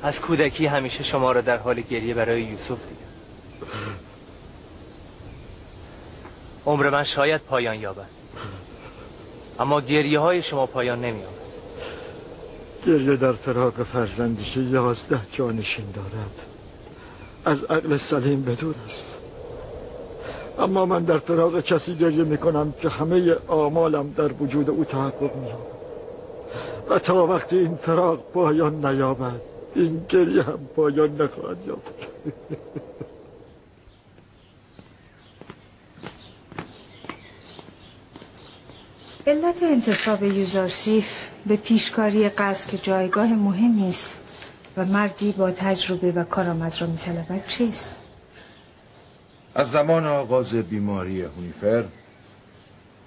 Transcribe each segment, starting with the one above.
از کودکی همیشه شما را در حال گریه برای یوسف دیدم. عمر من شاید پایان یابد، اما گریه های شما پایان نمی‌یابد. گریه در فراق فرزندی که 11 جانشین دارد از عقل سلیم بدور است. اما من در فراق کسی گریه میکنم که همه آمالم در وجود او تحقق می‌یابد و تا وقتی این فراق پایان نیابد این گریه هم پایان نخواهد یافت. علت انتصاب یوزارسیف به پیشکاری قصر که جایگاه مهمی است و مردی با تجربه و کارآمد را می‌طلبد چیست؟ از زمان آغاز بیماری هونیفر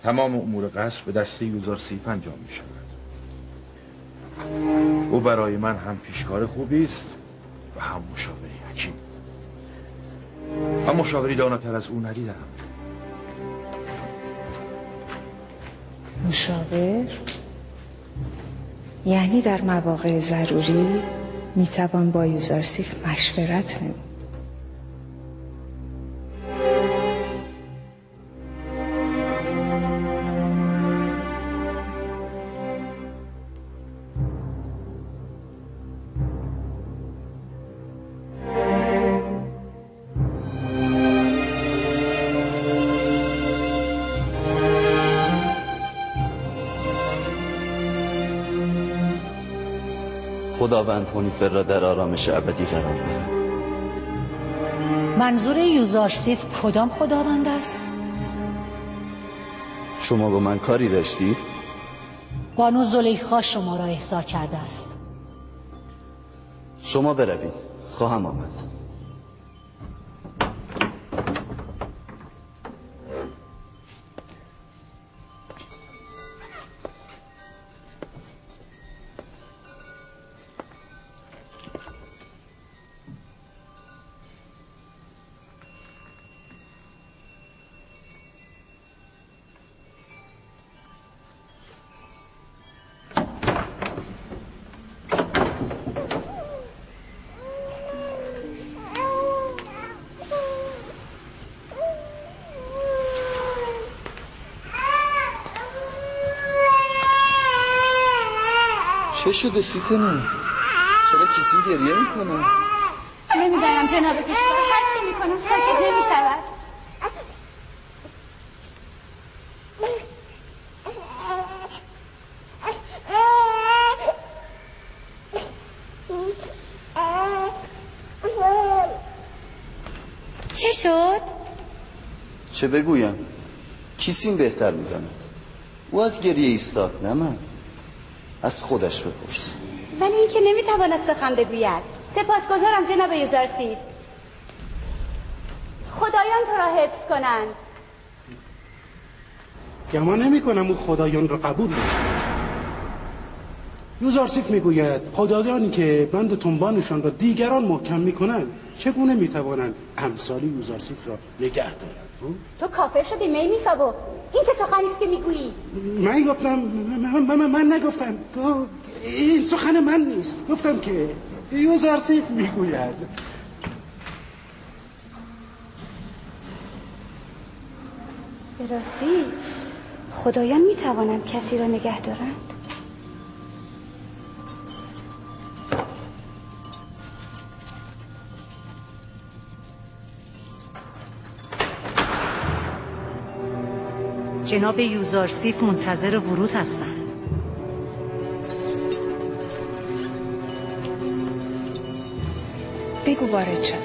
تمام امور قصر به دست یوزارسیف انجام می شود. او برای من هم پیشکار خوبی است و هم مشاوری حکیم. من مشاوری داناتر از او ندیدم. مشاور یعنی در مواقع ضروری میتوان با یوزارسیف مشورت نمود. خداوند هونیفر را در آرامش ابدی قرار دهد. منظور یوزارسیف کدام خداوند است؟ شما با من کاری داشتید؟ بانو زلیخا شما را احضار کرده است. شما بروید، خواهم آمد. چه شده سیتنه؟ چرا کسی گریه میکنه؟ نمیدانم جناب پیشکار، هر چی میکنم ساکت نمیشود. چه شد؟ چه بگویم؟ کیسین بهتر میداند. او از گریه ایستاد، نه من. از خودش بپرس. ولی این که نمیتواند سخن بگوید. سپاسگزارم جناب یوزارسیف. خدایان تو را حفظ کنند. گمان نمی کنم او خدایان را قبول داشته باشد. یوزارسیف میگوید خدایانی که بند تنبانشان را دیگران محکم میکنند چگونه میتوانند امثال یوزارسیف را نگه دارند؟ تو کافر شدی میمیسابو. این چه سخنی است که میگویی؟ من گفتم من نگفتم، این سخن من نیست. گفتم که یوزارسیف میگوید. به راستی خدایان میتوانند کسی را نگه دارند؟ جناب یوزارسیف منتظر ورود هستند. بگو وارد شود.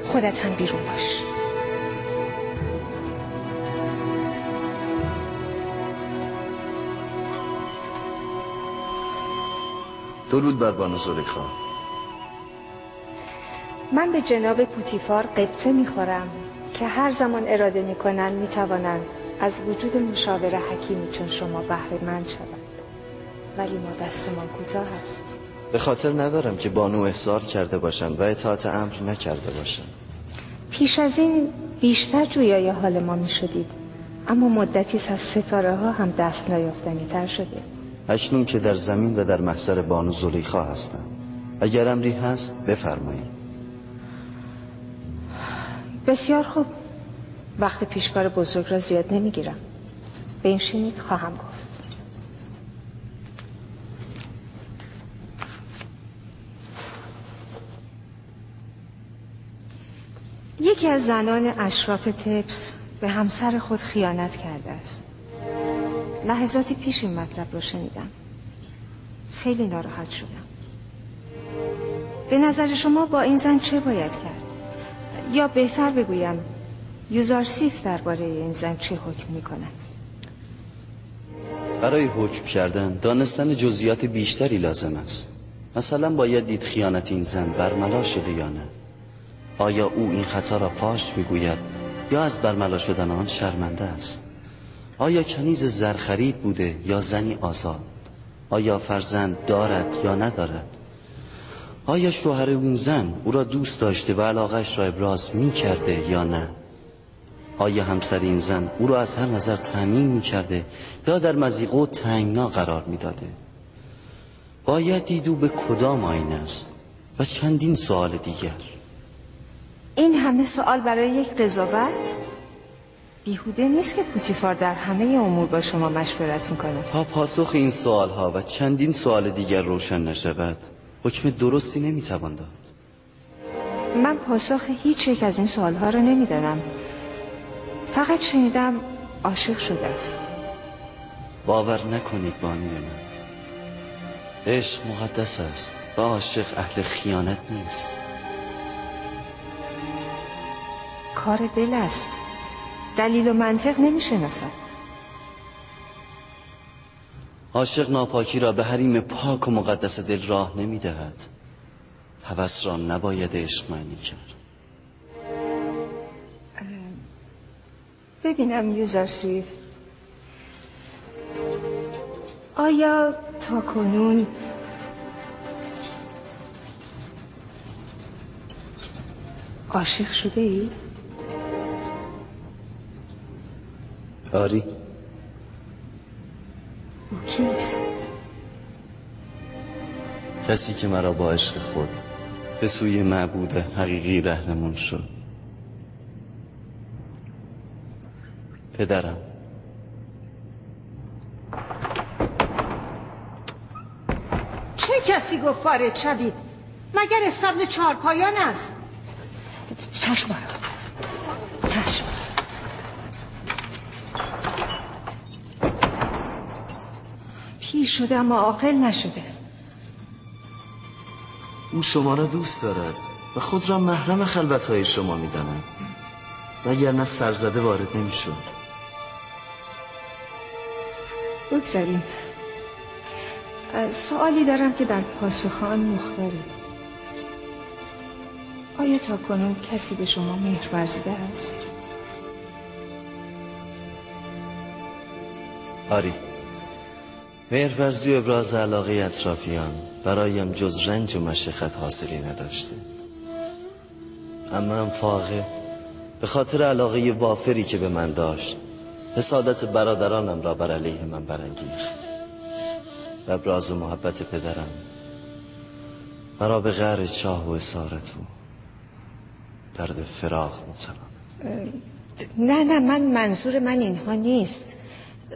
خودت هم بیرون باش. درود بر بانو زلیخا. من به جناب پوتیفار قبطه میخورم که هر زمان اراده میکنند میتوانند از وجود مشاور حکیمی چون شما بهره مند شوند، ولی ما دستمان کوتاه است. به خاطر ندارم که بانو احضار کرده باشند و اطاعت امر نکرده باشند. پیش از این بیشتر جویای حال ما می شدید، اما مدتی از ستاره ها هم دست نیافتنی تر شده. اکنون که در زمین و در محضر بانو زلیخا هستم اگر امری هست بفرمایید. بسیار خوب، وقت پیشکار بزرگ را زیاد نمیگیرم. بنشینید خواهم گفت. یکی از زنان اشراف تپس به همسر خود خیانت کرده است. لحظاتی پیش این مطلب رو شنیدم. خیلی ناراحت شدم. به نظر شما با این زن چه باید کرد؟ یا بهتر بگویم یوزارسیف درباره این زن چه حکم می‌کند؟ برای حکم کردن دانستن جزئیات بیشتری لازم است. مثلا باید دید خیانت این زن برملا شده یا نه. آیا او این خطا را فاش میگوید یا از برملا شدن آن شرمنده است؟ آیا کنیز زرخرید بوده یا زنی آزاد؟ آیا فرزند دارد یا ندارد؟ آیا شوهر اون زن او را دوست داشته و علاقه‌اش را ابراز می کرده یا نه؟ آیا همسر این زن او را از هر نظر تأمین می کرده یا در مضیقه و تنگنا قرار می داده؟ باید دید او به کدام آیین است و چندین سوال دیگر. این همه سوال برای یک قضاوت؟ بیهوده نیست که پوتیفار در همه امور با شما مشورت میکند. تا پاسخ این سوالها و چندین سوال دیگر روشن نشود حکم درستی نمیتوان داد. من پاسخ هیچ یک از این سوالها را نمیدانم. فقط شنیدم عاشق شده است. باور نکنید بانوی من، عشق مقدس است و عاشق اهل خیانت نیست. کار دل است، دلیل و منطق نمیشناسد. عاشق ناپاکی را به حریم پاک و مقدس دل راه نمیدهد. هوس را نباید عشق معنی کرد. ببینم یوزارسیف، آیا تا کنون عاشق شده ای؟ آری. او کیست؟ کسی که مرا با عشق خود به سوی معبود حقیقی رهنمون شد. پدرم. چه کسی گفت وارد شوید؟ مگر استبل چارپایان است؟ چشم آرا، چشم. پیر شده اما عاقل نشده. او شما را دوست دارد و خود را محرم خلوت‌های شما می‌داند، وگرنه سرزده وارد نمی‌شد. بگذاریم. سوالی دارم که در پاسخ آن مختارید. آیا تا کنون کسی به شما مهر ورزیده است؟ آری. مهرورزی و ابراز علاقه اطرافیان برایم جز رنج و مشقت حاصلی نداشته. اما هم فاقه به خاطر علاقه وافری که به من داشت حسادت برادرانم را بر علیه من برانگیخت و ابراز محبت پدرم مرا به غر چاه و اسارت و درد فراق مبتلا. نه من منظور من اینها نیست.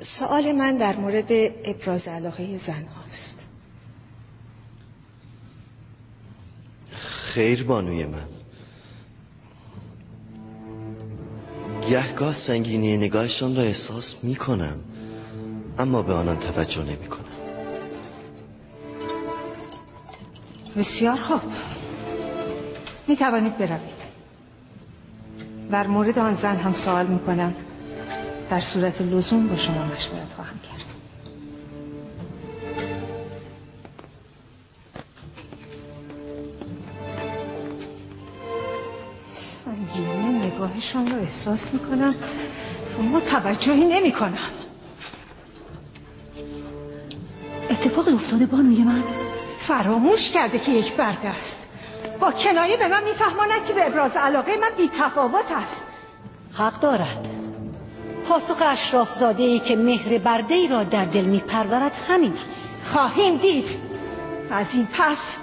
سوال من در مورد ابراز علاقه زن هاست. خیر بانوی من، گهگاه سنگینی نگاهشان را احساس می کنم اما به آنان توجه نمی کنم. بسیار خوب، می توانید بروید. در مورد آن زن هم سوال می کنم. در صورت لزوم با شما مشورت خواهم کرد. سنگینی نگاهشان رو احساس میکنم اما توجهی نمیکنم. اتفاقی افتاده بانوی من؟ فراموش کرده که یک برده است. با کنایه به من میفهماند که به ابراز علاقه من بی‌تفاوت است. حق دارد. پاسخ اشراف زاده‌ای که مهر برده‌ای را در دل می‌پرورد همین است. خواهیم دید. از این پس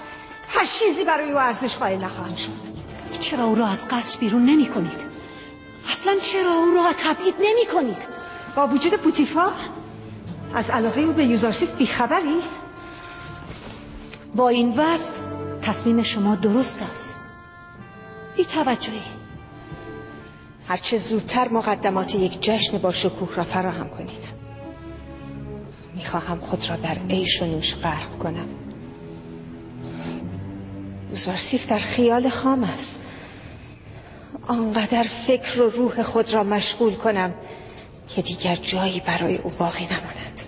پشیزی برای او ارزش قائل نخواهم شد. چرا او را از قصر بیرون نمی کنید؟ اصلا چرا او را تبعید نمی کنید؟ با وجود پوتیفار از علاقه او به یوزارسیف بیخبری؟ با این وصف تصمیم شما درست است. بی توجهی. هرچه زودتر مقدمات یک جشن با شکوه را فراهم کنید. میخواهم خود را در عیش و نوش غرق کنم. یوزارسیف در خیال خام است. آنقدر فکر و روح خود را مشغول کنم که دیگر جایی برای او باقی نماند.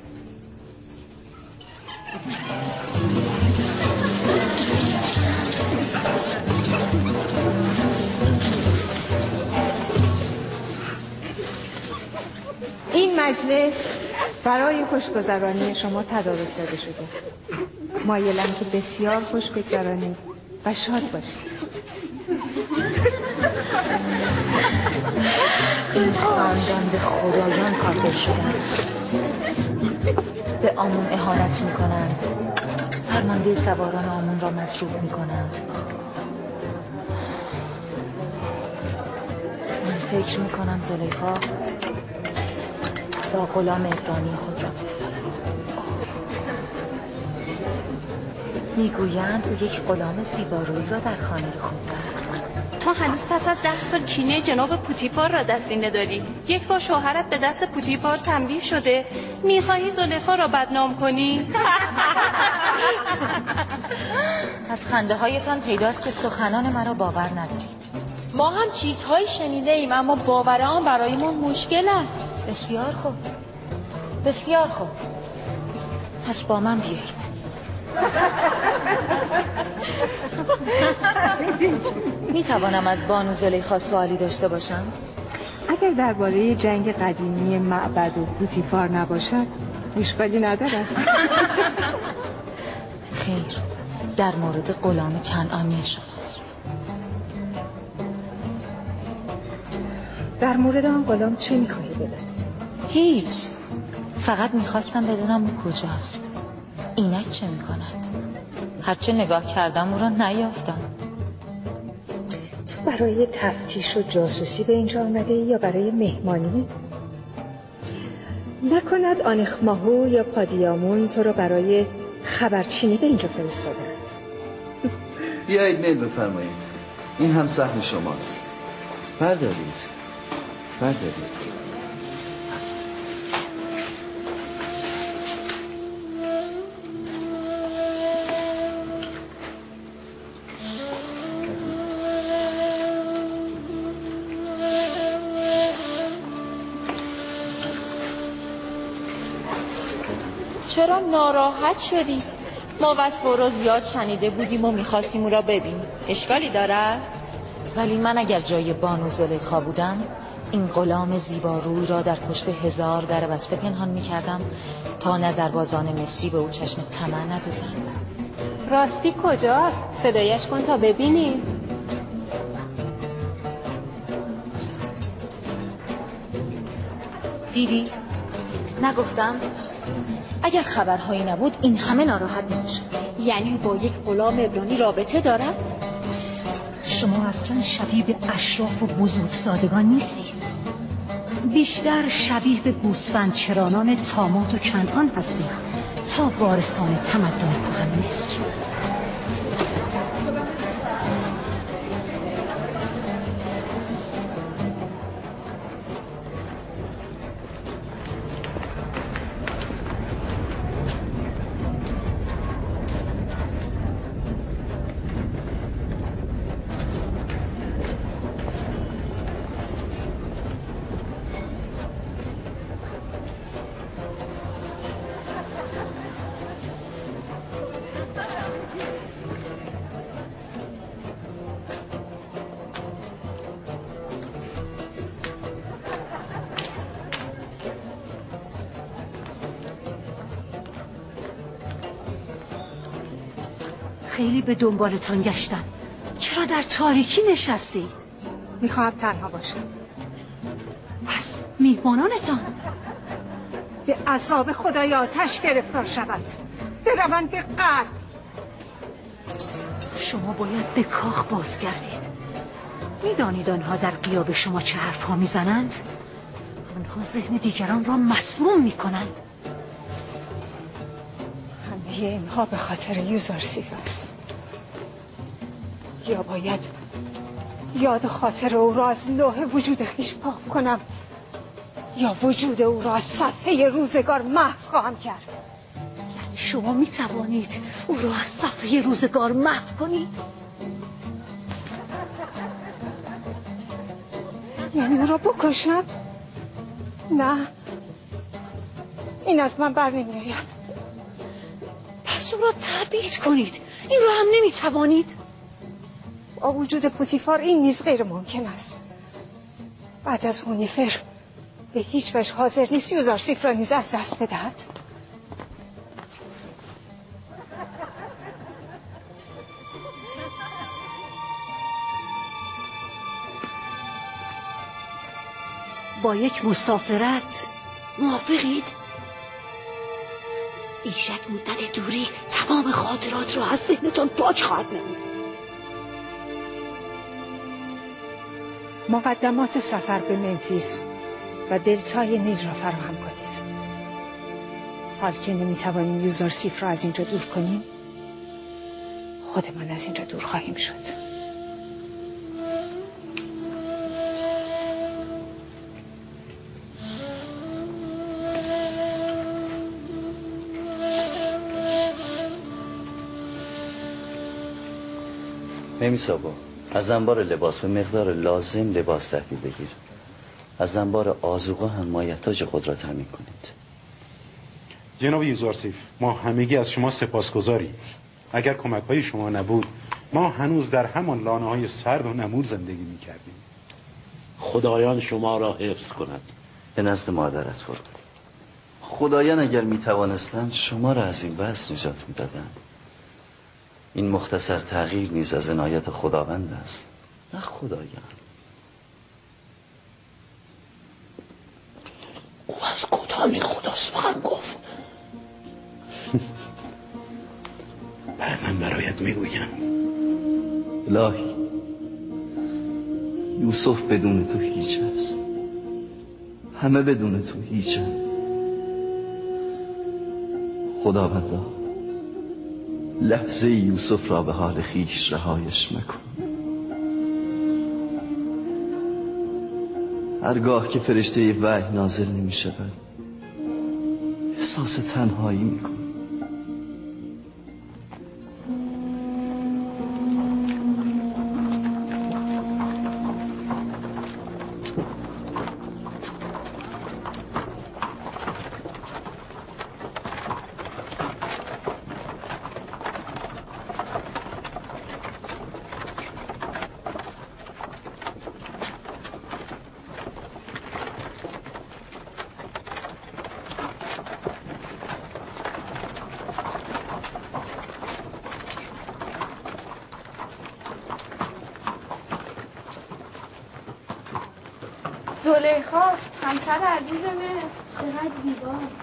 این مجلس برای خوشگذرانی شما تدارک داده شده. مایلم که بسیار خوش بگذرانید و شاد باشید. این خاندان به خدایان کافر شدند، به آمون اهانت میکنند، فرمانده سواران آمون را مضروب میکنند. من فکر میکنم زلیخا با غلام عبرانی خود رابطه دارد. میگویند او یک غلام زیبارویی را در خانه خود دارد. تو هنوز پس از 10 سال کینه جناب پوتیفار را در سینه داری. یک بار شوهرت به دست پوتیفار تنبیه شده، میخواهی زلیخا را بدنام کنی؟ از خنده هایتان پیداست که سخنان مرا باور ندارید. ما هم چیزهایی شنیده ایم اما باور آن برای ما مشکل است. بسیار خوب، بسیار خوب، پس با من بیایید. می توانم از بانو زلیخا سوالی داشته باشم؟ اگر درباره جنگ قدیمی معبد و پوتیفار نباشد اشکالی ندارد. خیر، در مورد غلام کنعانی شماست. در مورد آن غلام چه میخواهی بدانی؟ هیچ، فقط میخواستم بدونم او کجاست، اینک چه میکند. هرچه نگاه کردم او را نیافتم. تو برای تفتیش و جاسوسی به اینجا آمده یا برای مهمانی؟ نکند آنخماهو یا پادیامون تو را برای خبرچینی به اینجا فرستادند؟ بیایید میل بفرمایید، این هم سهم شماست. بردارید، بردارید. چرا ناراحت شدی؟ ما وصف او را زیاد شنیده بودیم و میخواستیم او را ببینیم. اشکالی دارد؟ ولی من اگر جای بانو زلیخا بودم این غلام زیباروی را در پشت 1000 در بسته پنهان میکردم تا نظربازان مصری به او چشم طمع ندوزند. راستی کجاست؟ صدایش کن تا ببینیم. دیدی؟ نگفتم؟ اگر خبرهایی نبود این همه ناراحت نمیشد. یعنی با یک غلام عبرانی رابطه دارد؟ شما اصلا شبیه به اشراف و بزرگزادگان نیستید. بیشتر شبیه به گوسفندچرانان تامات و کنعان هستید تا وارثان تمدن کهن مصر. خیلی به دنبالتان گشتم. چرا در تاریکی نشستید؟ میخواهم تنها باشم. پس میهمانانتان؟ به عذاب خدای آتش گرفتار شود، بروند به غرب. شما باید به کاخ بازگردید. میدانید آنها در غیاب شما چه حرفها میزنند؟ آنها ذهن دیگران را مسموم میکنند. همه اینها به خاطر یوزارسیف است. یا باید یاد خاطر او را از لوح وجود خویش پاک کنم یا وجود او را از صفحه روزگار محو خواهم کرد. یعنی شما می توانید او را از صفحه روزگار محو کنید؟ یعنی او را بکشم؟ نه، این از من بر نمی آید. پس او را تبعید کنید. این را هم نمی توانید؟ با وجود پوتیفار این نیز غیر ممکن است. بعد از هونیفر به هیچ وجه حاضر نیست یوزارسیف را نیز از دست بدهد. با یک مسافرت موافقید؟ بیشک مدت دوری تمام خاطرات را از ذهنتان پاک خواهد نمود. مقدمات سفر به ممفیس و دلتای نیل را فراهم کنید. حال که نمیتوانیم یوزارسیف را از اینجا دور کنیم، خودمان از اینجا دور خواهیم شد. نمیسابا، از انبار لباس به مقدار لازم لباس تحویل بگیر. از انبار آذوقه هم مایحتاج خود را تامین کنید. جناب یوزارسیف، ما همگی از شما سپاسگزاریم. اگر کمک های شما نبود ما هنوز در همان لانه های سرد و نمور زندگی میکردیم. خدایان شما را حفظ کند. به نزد مادرت برو. خدایان اگر میتوانستند شما را از این وضع نجات میدادند. این مختصر تغییر نیز از عنایت خداوند است، نه خدایان. او از کدام خدا سخن گفت؟ بعداً برایت میگویم. الهی، یوسف بدون تو هیچ است. همه بدون تو هیچند. خداوندا، لحظه یوسف را به حال خویش رهایش مکن. هرگاه که فرشته وحی نازل نمی شود احساس تنهایی می کنم. زلیخاست، همسر عزیز مصر. چقدر زیباست.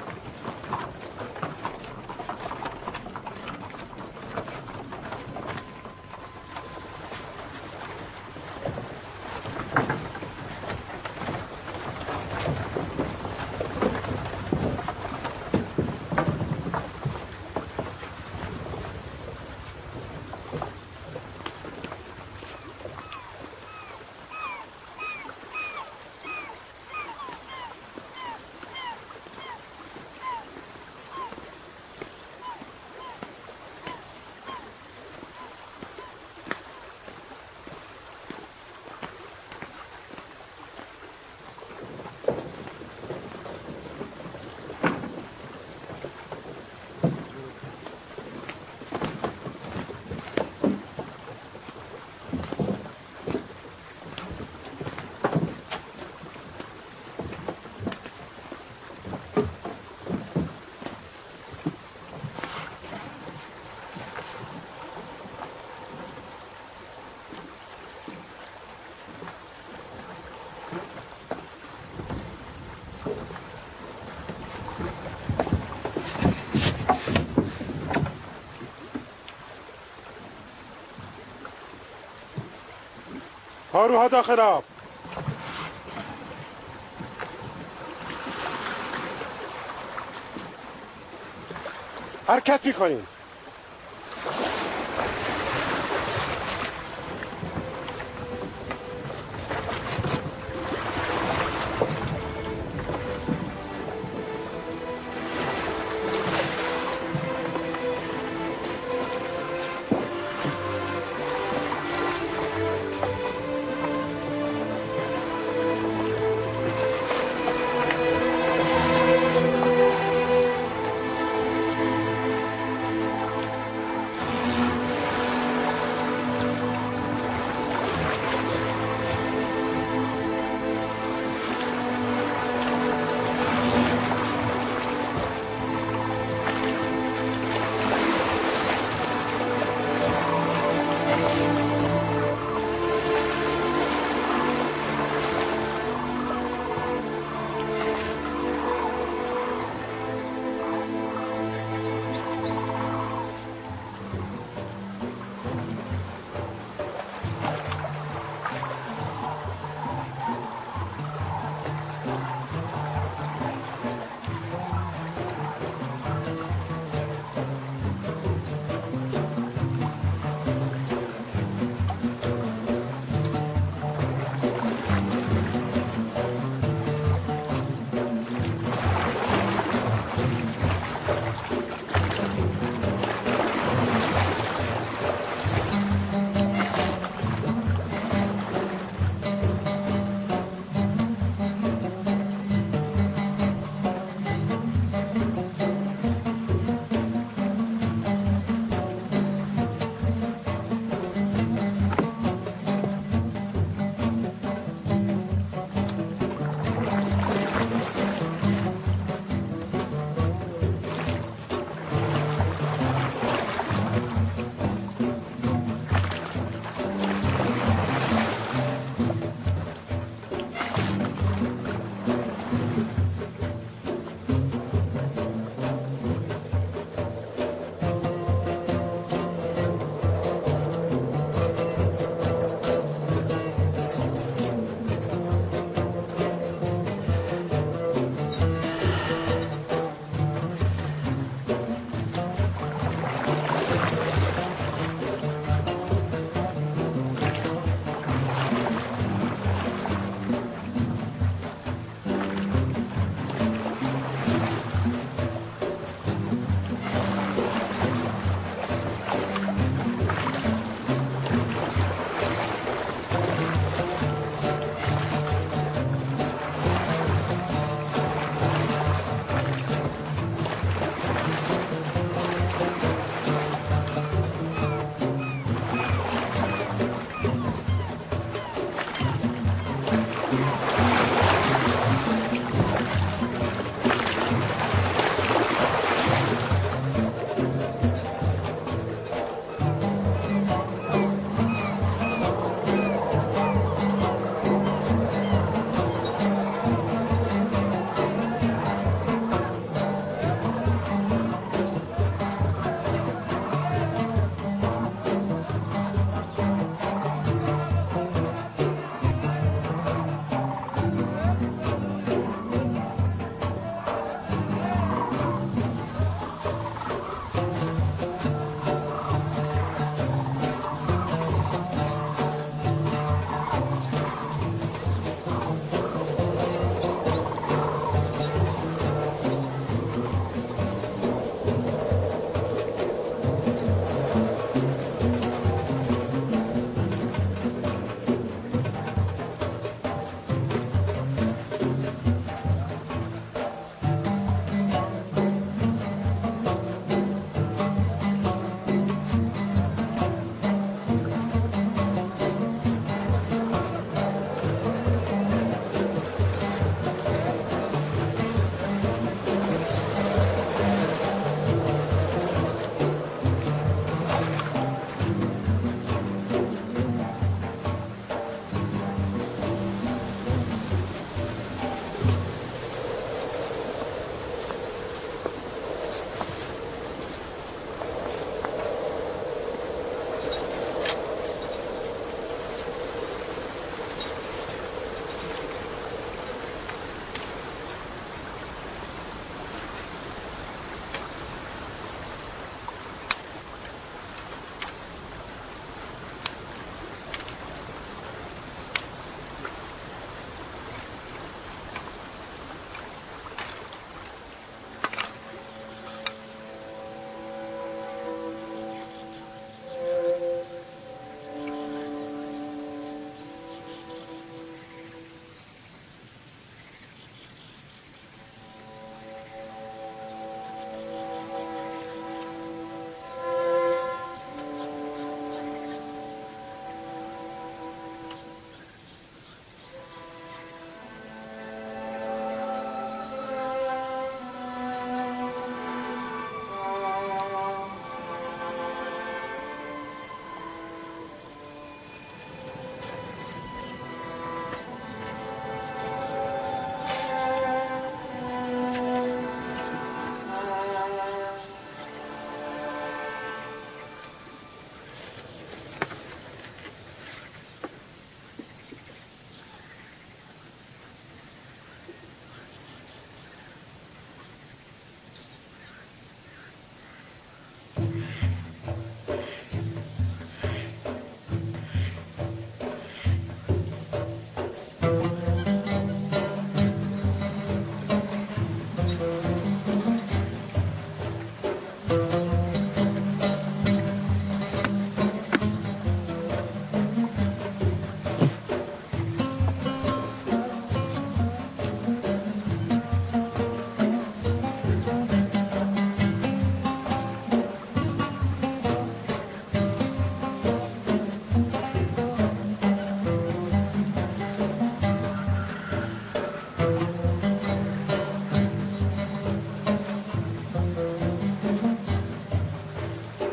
پاروها داخل آب. حرکت میکنیم.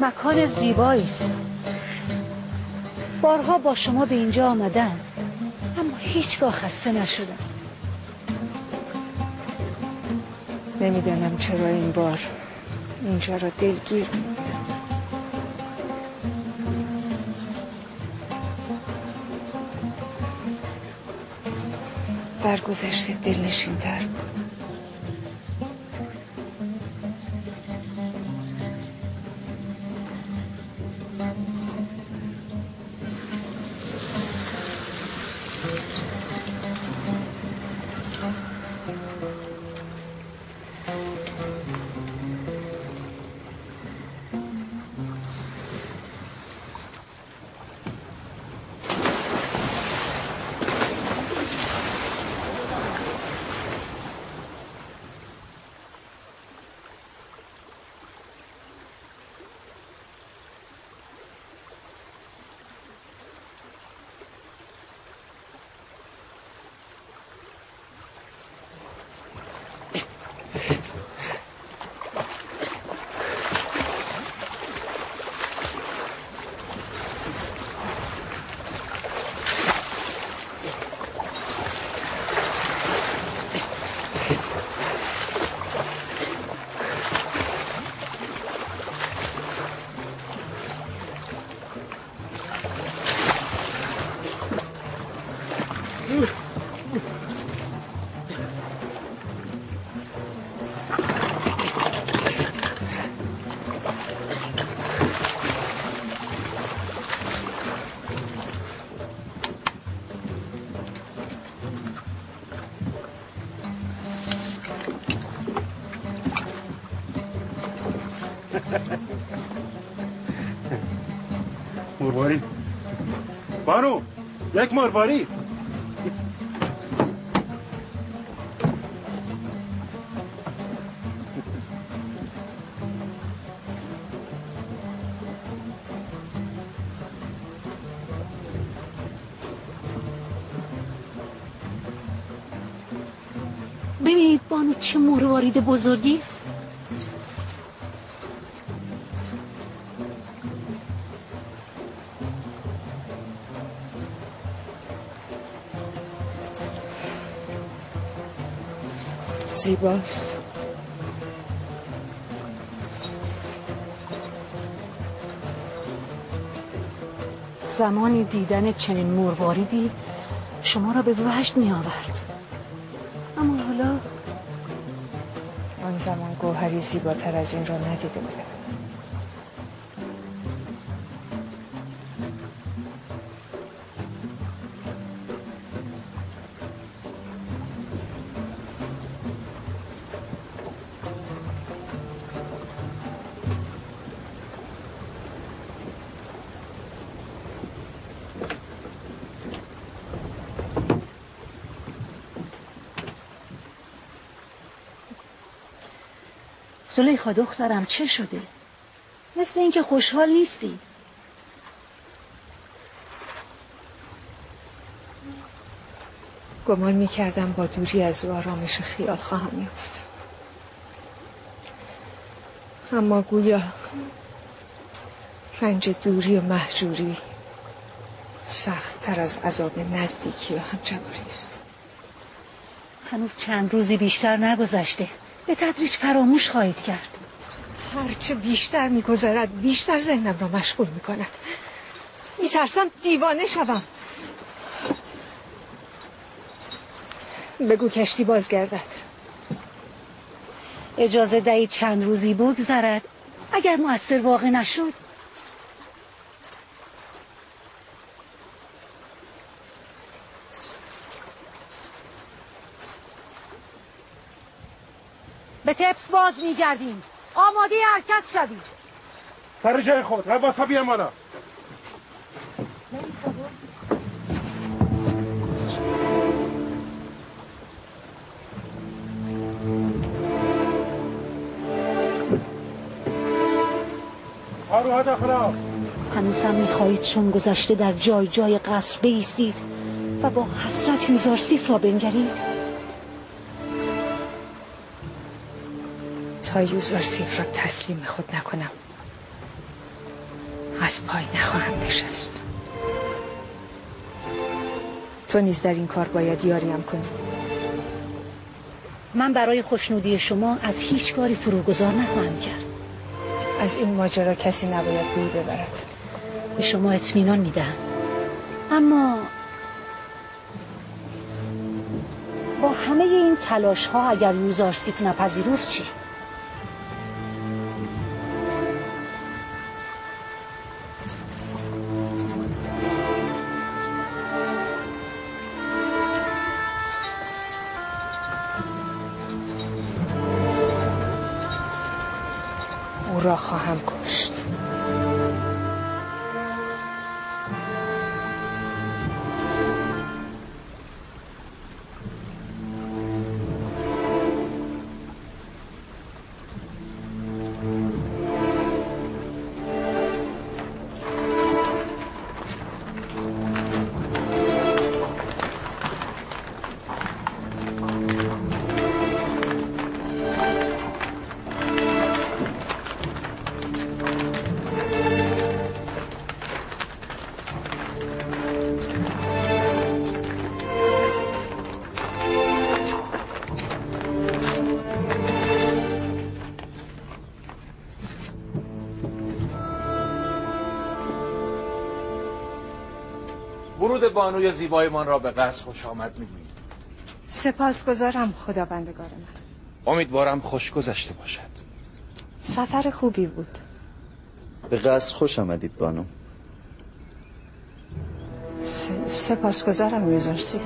مکان زیبایی است. بارها با شما به اینجا آمدم، اما هیچگاه خسته نشدم. نمیدانم چرا این بار اینجا را دلگیر می‌بینم. در گذشته دلنشین‌تر بود. مروارید بانو، یک مروارید. ببینید بانو چه مروارید بزرگی است. زیباست. زمانی دیدن چنین مرواریدی شما را به وجد می آورد، اما حالا آن زمان گوهری زیباتر از این را ندیده بودم. زلیخا دخترم چه شده؟ مثل اینکه خوشحال نیستی. گمان می‌کردم با دوری از او آرامش خیال خواهم یافت، اما گویا رنج دوری و مهجوری سخت‌تر از عذاب نزدیکی و همجواری است. هنوز چند روزی بیشتر نگذشته، به تدریج فراموش خواهید کرد. هرچه بیشتر می‌گذرد بیشتر ذهنم را مشغول می‌کند. می‌ترسم دیوانه شوم. بگو کشتی بازگردد. اجازه دهید چند روزی بگذرد. اگر مؤثر واقع نشد. به تپس باز میگردیم. آماده حرکت شوید. سر جای خود. غواص بیان بالا. هنوز هم میخواهید چون گذشته در جای جای قصر بایستید و با حسرت یوزارسیف را بنگرید؟ تا یوزارسیف را تسلیم خود نکنم از پای نخواهم نشست. تو نیز در این کار باید یاریم کنی. من برای خوشنودی شما از هیچ کاری فروگذار نخواهم کرد. از این ماجرا کسی نباید بوی ببرد. به شما اطمینان میدهم، اما با همه این تلاش ها اگر یوزارسیف نپذیرفت چی؟ او را خواهم کشت. ورود بانوی زیبایمان را به قصر خوش آمد میگوییم. سپاسگزارم خداوندگار من. امیدوارم خوش گذشته باشد. سفر خوبی بود. به قصر خوش آمدید بانو. سپاسگزارم یوزارسیف.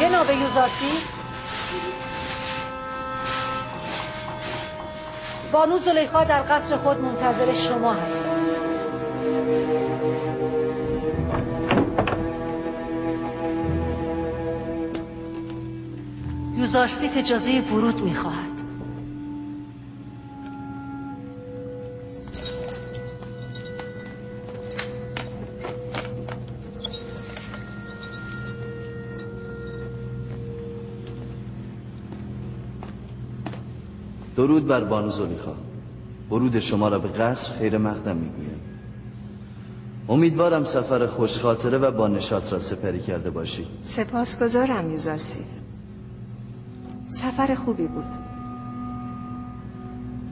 جناب یوزارسیف، بانو زلیخا در قصر خود منتظر شما هستند. یوزارسیف اجازه ورود می‌خواهد. درود بر بانو زلیخا. ورود شما را به قصر خیر مقدم میگویم. امیدوارم سفر خوشخاطره و با نشاط را سپری کرده باشید. سپاسگزارم یوزارسیف. سفر خوبی بود.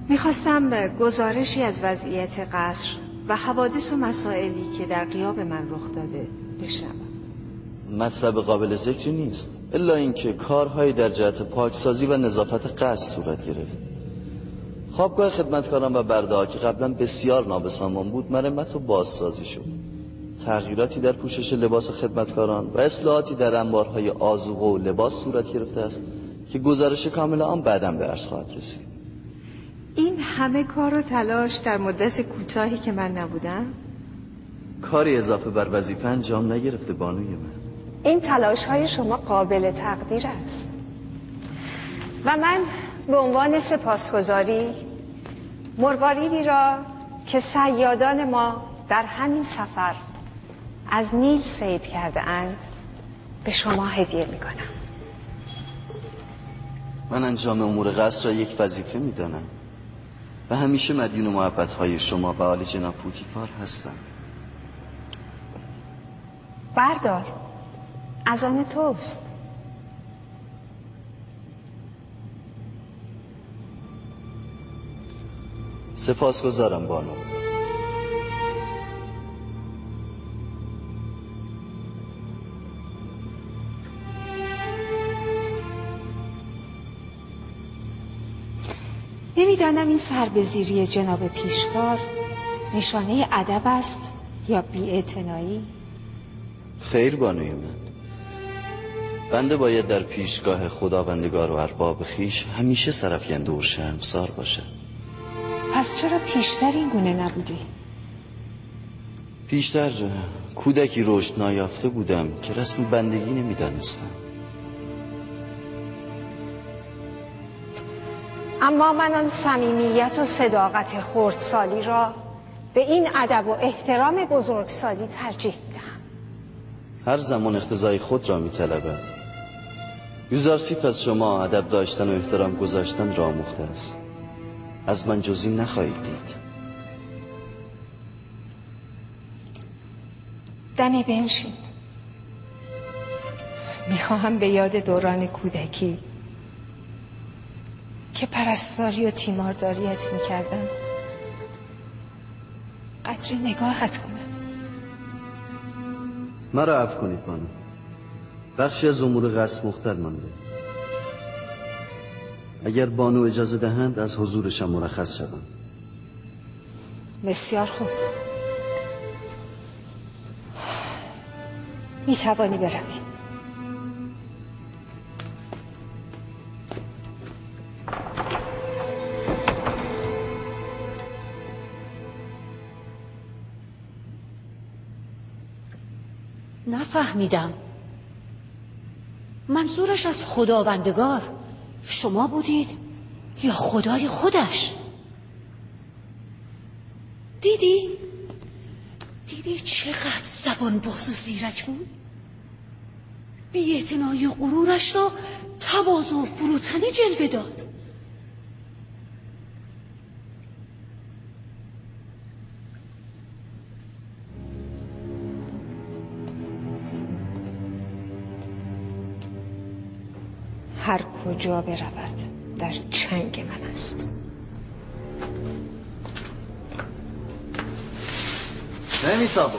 میخواستم گزارشی از وضعیت قصر و حوادث و مسائلی که در غیاب من رخ داده بشنوم. مطلب قابل ذکری نیست، الا اینکه کارهایی در جهت پاکسازی و نظافت قصر صورت گرفت. خوابگاه خدمتکاران و برده‌ها که قبلا بسیار نابسامان بود مرمت و بازسازی شد. تغییراتی در پوشش لباس خدمتکاران و اصلاحاتی در انبارهای آذوقه و لباس صورت گرفته است که گزارش کامل آن بعداً به عرض خواهد رسید. این همه کار و تلاش در مدت کوتاهی که من نبودم؟ کاری اضافه بر وظیفه انجام نگرفته بانوی من. این تلاش های شما قابل تقدیر است و من به عنوان سپاسگزاری مرواریدی را که صیادان ما در همین سفر از نیل صید کرده اند به شما هدیه می کنم. من انجام امور قصر را یک وظیفه می دانم و همیشه مدیون محبت های شما و عالی جناب پوتیفار هستم. بردار، از آن توست. سپاسگزارم بانو. نمیدانم این سربزیری جناب پیشکار نشانه ادب است یا بی‌اعتنایی. خیر بانوی من، بنده باید در پیشگاه خداوندگار و ارباب خویش همیشه سرافکنده و شرمسار باشد. پس چرا پیشتر این گونه نبودی؟ پیشتر کودکی رشد نایافته بودم که رسم بندگی نمیدانستم. اما من آن صمیمیت و صداقت خردسالی را به این ادب و احترام بزرگسالی ترجیح می‌دهم. هر زمان اقتضای خود را می‌طلبد. یوزارسیف از شما ادب داشتن و احترام گذاشتن را آموخته است. از من جز این نخواهید دید. دمی بنشین. میخواهم به یاد دوران کودکی که پرستاری و تیمارداریت میکردم قدری نگاهت کنم. مرا عفو کنید بانو، بخشی از امور قصر مختل مانده. اگر بانو اجازه دهند از حضورشان مرخص شوم. بسیار خوب، میتوانی بروی. نفهمیدم. منظورش از خداوندگار شما بودید یا خدای خودش؟ دیدی؟ دیدی چقدر زبان باز و زیرک بود؟ بی‌اعتنایی و غرورش را تواضع و فروتنی جلوه داد. هر کجا برود در چنگ من است. نمی‌سابو.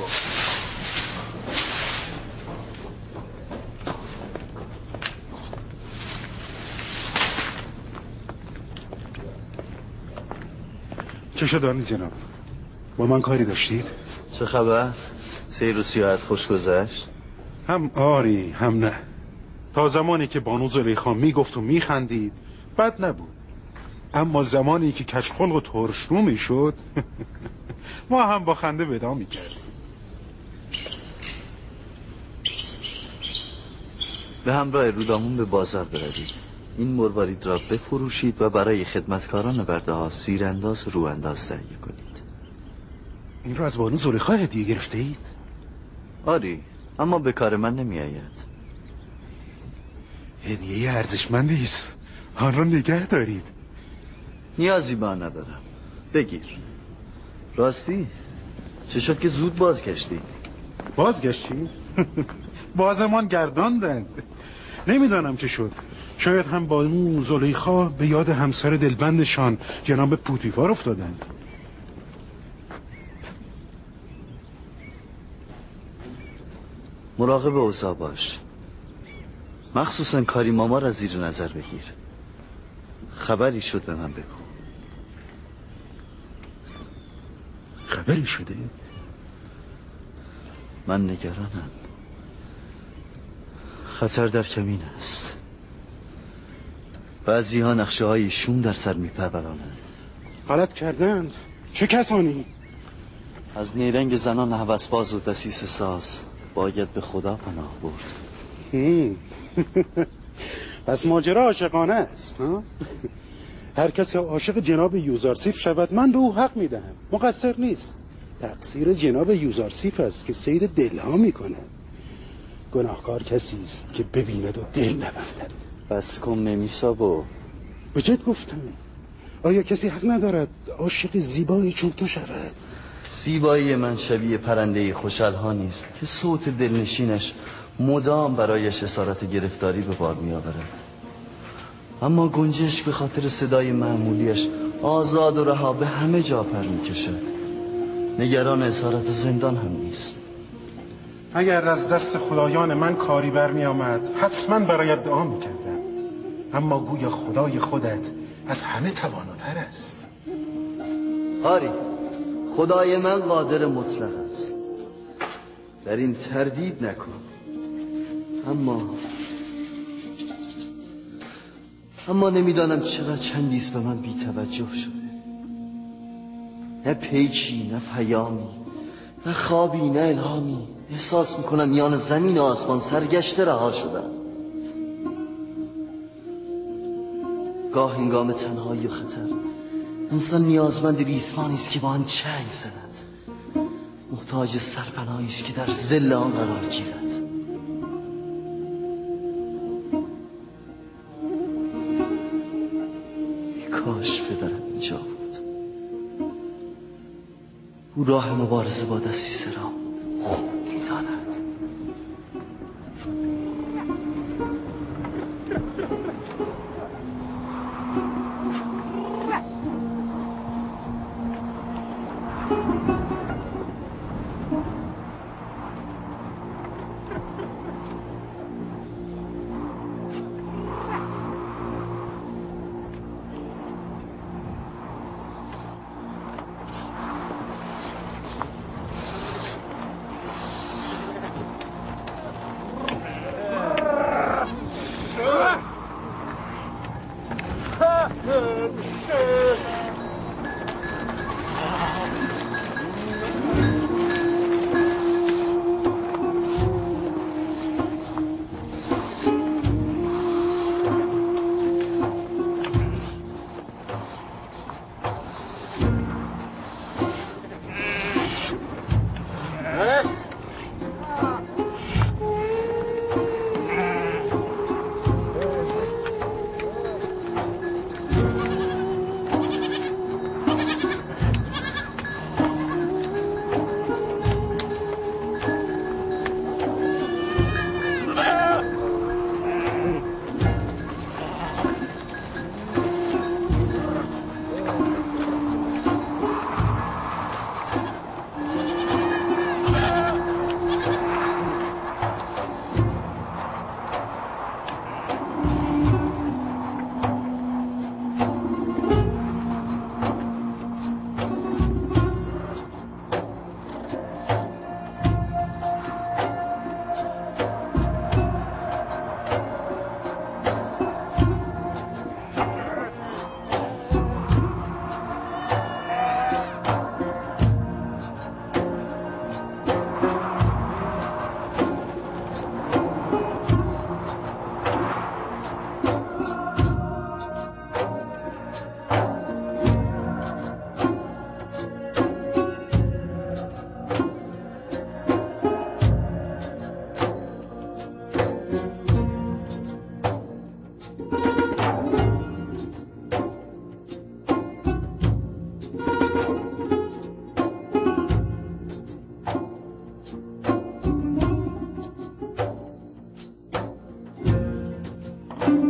چه شد آنی جناب؟ با من کاری داشتید؟ چه خبر؟ سیر و سیاحت خوش گذشت؟ هم آری هم نه. تا زمانی که بانو زلیخا میگفت و میخندید بد نبود، اما زمانی که کشخلق و ترشرو میشد ما هم با خنده ودا میکردیم. به همراه رودامون به بازار بروید، این مروارید را بفروشید و برای خدمتکاران برده ها سیرانداز و روانداز تهیه کنید. این را از بانو زلیخا هدیه گرفته اید؟ آری، اما به کار من نمی آید. هدیه ارزشمندی است، آن را نگه دارید. نیازی به آن ندارم، بگیر. راستی چه شد که زود بازگشتی؟ بازگشتی؟ بازمان گرداندند. نمیدانم چه شد. شاید هم بانو زلیخا به یاد همسر دلبندشان جناب پوتیفار افتادند. مراقب اوضاع باش، مخصوصا کاری ماما را زیر نظر بگیر. خبری شد به من بگو. خبری شده؟ من نگرانم، خطر در کمین است. بعضی ها نقشه های شوم در سر میپرورانند. غلط کردند. چه کسانی؟ از نیرنگ زنان هوسباز و دسیسه ساز باید به خدا پناه برد. پس ماجرا عاشقانه است. هر کسی عاشق جناب یوزارسیف شود من به او حق میدهم، مقصر نیست. تقصیر جناب یوزارسیف است که صید دلها میکند. گناهکار کسی است که ببیند و دل نبندد. بس کن ممیسابو. به جد گفتم، آیا کسی حق ندارد عاشق زیبایی چون تو شود؟ زیبایی من شبیه پرنده خوشالها نیست که صوت دلنشینش مدام برایش اسارت گرفتاری به بار می آورد. اما گنجشک به خاطر صدای معمولیش آزاد و رها به همه جا پر می کشد. نگران اسارت زندان هم نیست. اگر از دست خدایان من کاری برمی آمد حتما برایت دعا می کردم، اما گویا خدای خودت از همه تواناتر است. آری، خدای من قادر مطلق است، در این تردید نکن. اما اما نمیدانم چرا چندیست به من بی‌توجه شده. نه پیکی، نه پیامی، نه خوابی، نه الهامی. احساس میکنم میان زمین و آسمان سرگشته رها شدم. گاه هنگام تنهایی و خطر انسان نیازمند ریسمانی است که با آن چنگ زند، محتاج سرپناهی است که در ظل آن قرار گیرد. کاش پدرم اینجا بود. او راه مبارزه با دسیسه را خوب می‌داند.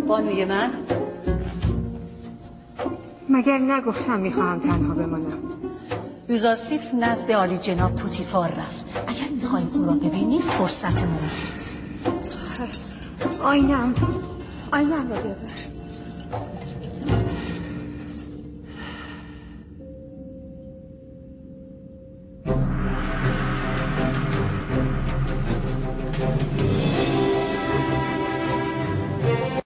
بانوی من، مگر نگفتم میخواهم تنها بمانم؟ یوزارسیف نزد عالی جناب پوتیفار رفت. اگر میخوای او را ببینی فرصت مناسب است. آینم را بیاور.